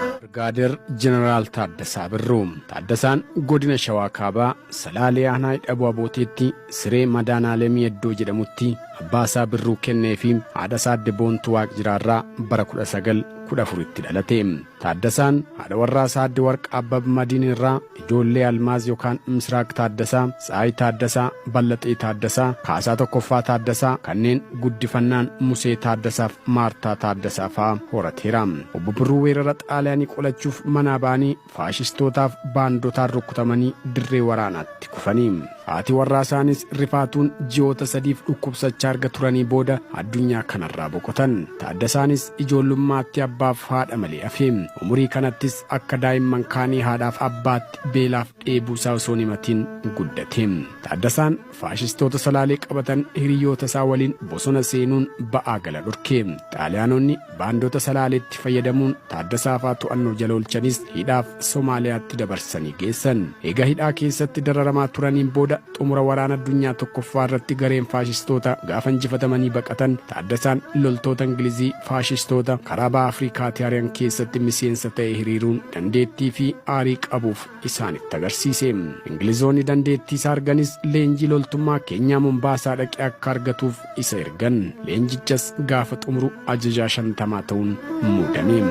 Birgaadeer Jeneraal Taaddasaa Birruu. Taaddasaan godina Shawaa Kaabaa Salaalee Aanaa Hidhabuu Abooteetti Siree Madaanaalemii Eddoo jedhamutti abbaa isaa Birruu Kennee fi haadha isaa Aadde Boontuu Waaqjiraarraa bara 1914tti dhalate. Taaddasaan haadha warraa isaa Aadde Warqaa Abbab Madiin irraa ijoollee Almaaz yookaan Misraaq Taaddasaa, Tsahaay Taaddasaa, Ballaxee Taaddasaa, Kaasaa Tokkoffaa Taaddasaa, kanneen guddifannaan Musee Taaddasaaf Maartaa Taaddasaa fa'a horateera. Obbo Birruu weerara Xaaliyaanii qolachuuf manaa ba'anii faashistootaaf baandotaan rukutamanii dirree waraanaatti kufani. Haati warraa isaaniis rifaatuun ji'oota sadiif dhukkubsachaa erga turanii booda addunyaa kanarraa boqotan. Taaddasaanis ijoollummaatti abbaaf haadha malee hafe. Umurii kanattis akka daa'imman kaanii haadhaaf abbaatti beelaaf dheebuusaa osoo hin himatiin guddate. Taaddasaan faashistoota Salaalee qabatan hiriyyoota isaa waliin bosona seenuun ba'aa gala dhorke. Xaaliyaanonni baandota Salaaleetti fayyadamuun Taaddasaa faa to'annoo jala oolchanis hidhaaf Somaaliyaatti dabarsanii geessan. Eega hidhaa keessatti dararamaa turaniin booda xumura waraana addunyaa tokkoffaa irratti gareen faashistoota gaafa injifatamanii baqatan Taaddasaan loltoota Ingilizii faashistoota karaa baha Afrikaatii ari'an keessatti miseensa ta'ee hiriiruun dandeettii fi aarii qabuuf isaanitti agarsiise. Ingilizoonni dandeettii isaa arganis leenjii loltummaa Keenyaa Mombaasaa dhaqee akka argatuuf isa ergan. Leenjichas gaafa xumuru ajajaa shantamaa ta'uun muudame.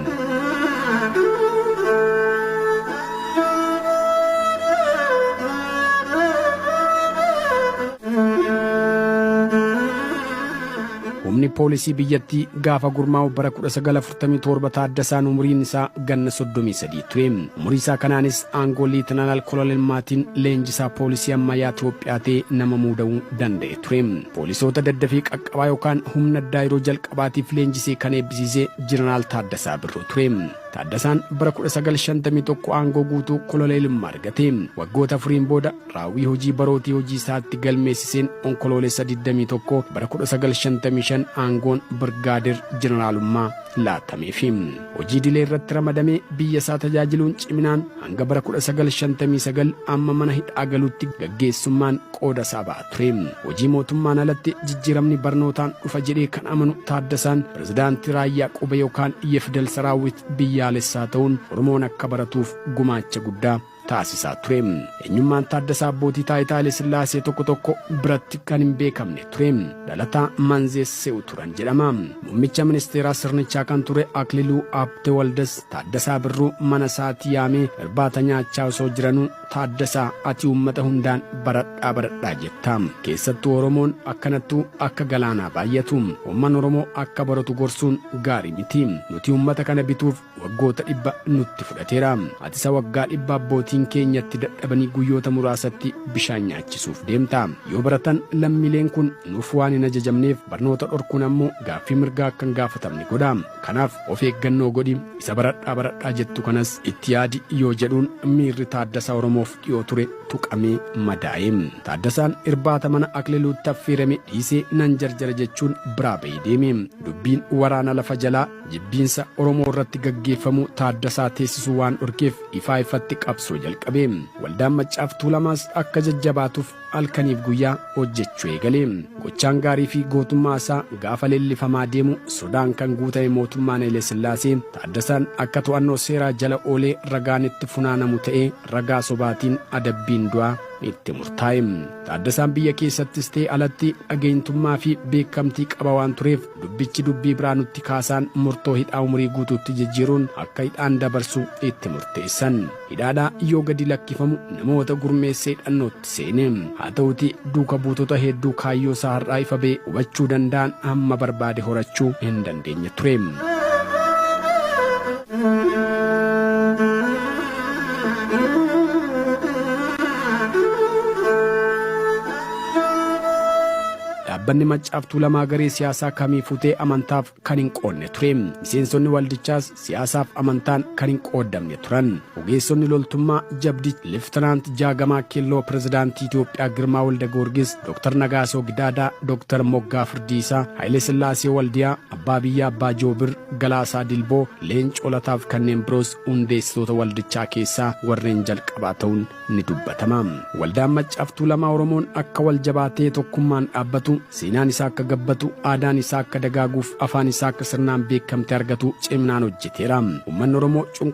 Humni poolisii biyyattii gaafa gurmaa'u bara 1947 Taaddasaan umuriin isaa ganna 33 ture. Umurii isaa kanaanis aangoo Liitanaal Kolonelmaatiin leenjisaa poolisii ammayyaa Itoophiyaa ta'ee nama muudamuu danda'e ture. Poolisoota daddafii qaqqabaa yookaan humna addaa yeroo jalqabaatiif leenjisee kan eebbisiise Jeneraal Taaddasaa Birruu ture. Taaddasaan bara 1951 aangoo guutuu koloneelummaa argate. Waggoota afuriin booda raawwii hojii barootii hojii isaatti galmeessiseen Onkoloolessa 21 bara 1955 aangoon Birgaadeer Jeneraalummaa laatameefi. Hojii idilee irratti ramadamee biyya isaa tajaajiluun ciminaan hanga bara 1959 amma mana hidhaa galutti gaggeessummaan qooda isaa ba'a ture. Hojii mootummaan alatti jijjiiramni barnootaan dhufa jedhee kan amanu Taaddasaan pirezidaantii Raayyaa Qubee yookaan Yefidel Saraawwit biyyaalessaa ta'uun Oromoon akka baratuuf gumaacha guddaa taasisaa ture. Eenyummaan Taaddasaa abbootii taayitaa Haile-Sillaasee tokko tokko biratti kan hin beekamne ture. Dhalataa Manzees Se'u turan jedhama. Muummicha ministeeraa sirnichaa kan ture Akliluu Habte Waldas Taaddasaa Birruu mana isaatii yaamee irbaata nyaachaa osoo jiranuu Taaddasaa ati uummata hundaan baradhaa baradhaa jetta. Keessattuu Oromoon akkanattuu akka galaanaa baay'atu. Uummanni Oromoo akka baratu gorsuun gaarii miti. Nuti uummata kana bituuf waggoota 100 nutti fudhateera. Ati isa waggaa 100 abbootiin keenya itti dadhabanii guyyoota muraasatti bishaan nyaachisuuf deemta. Yoo baratan lammiileen kun nuuf waan hin ajajamneef barnoota dhorkuun ammoo gaaffii mirgaa akka hin gaafatamne godha. Kanaaf of eeggannoo godhi, isa baradhaa baradhaa jettu kanas itti yaadi yoo jedhuun miirri Taaddasaa Oromoof dhiyoo ture tuqamee madaa'e. Taaddasaan irbaata mana Akliluutti affeerame dhiisee nan jarjara jechuun biraa ba'ee deeme. Dubbiin waraana lafa jalaa jibbiinsa Oromoo irratti gaggeeffamu Taaddasaa teessisuu waan dhorkeef ifaa ifatti qabsoo jalqabe. Waldaan Maccaaf Tuulamaas akka jajjabaatuuf halkaniif guyyaa hojjechuu eegale. Gochaan gaarii fi gootummaa isaa gaafa leellifamaa deemu sodaan kan guutame mootummaan Haile Sillaasee Taaddasaan akka to'annoo seeraa jala oolee ragaan itti funaanamu ta'ee ragaa sobaatiin adabbiin du'aa itti murtaa'e. Taaddasaan biyya keessattis ta'e alatti dhageenytummaa fi beekamtii qaba waan tureef dubbichi dubbii biraa nutti kaasaan murtoo hidhaa umurii guutuutti jijjiiruun akka hidhaan dabarsu itti murteessan. Hidhaadhaa yoo gadi lakkifamu namoota gurmeessee hidhannootti seene. Haa ta'uutii duuka buutota hedduu kaayyoo isaa har'aa ifa ba'e hubachuu danda'an hamma barbaade horachuu hin dandeenye ture. Dhaabbanni Maccaaf Tuulamaa garee siyaasaa kamiifuu ta'e amantaaf kan hin qoodne ture. Miseensonni waldichaas siyaasaaf amantaan kan hin qooddamne turan. Ogeessonni loltummaa jabdi Leftinaant Jaagamaa Keelloo, Pirezidaantii Itoophiyaa Girmaa Waldagoorgis, Dr. Nagaasoo Gidaadaa, Dr. Moggaa Firdiisaa, Haile Sillaasee Waldiyaa, Abbaa Biyyaa Abbaa Joobir, Galaasaa Dilboo, Leencoo Lataaf kanneen biroos hundeessitoota waldichaa keessaa warreen jalqabaa ta'uun ni dubbatama. Waldaan Maccaaf Tuulamaa Oromoon akka wal jabaatee tokkummaan dhaabbatu, seenaan isaa akka gabbatu, aadaan isaa akka dagaaguuf afaan isaa akka sirnaan beekamtii argatu ciminaan hojjeteera. Uummanni Oromoo cunqursaa.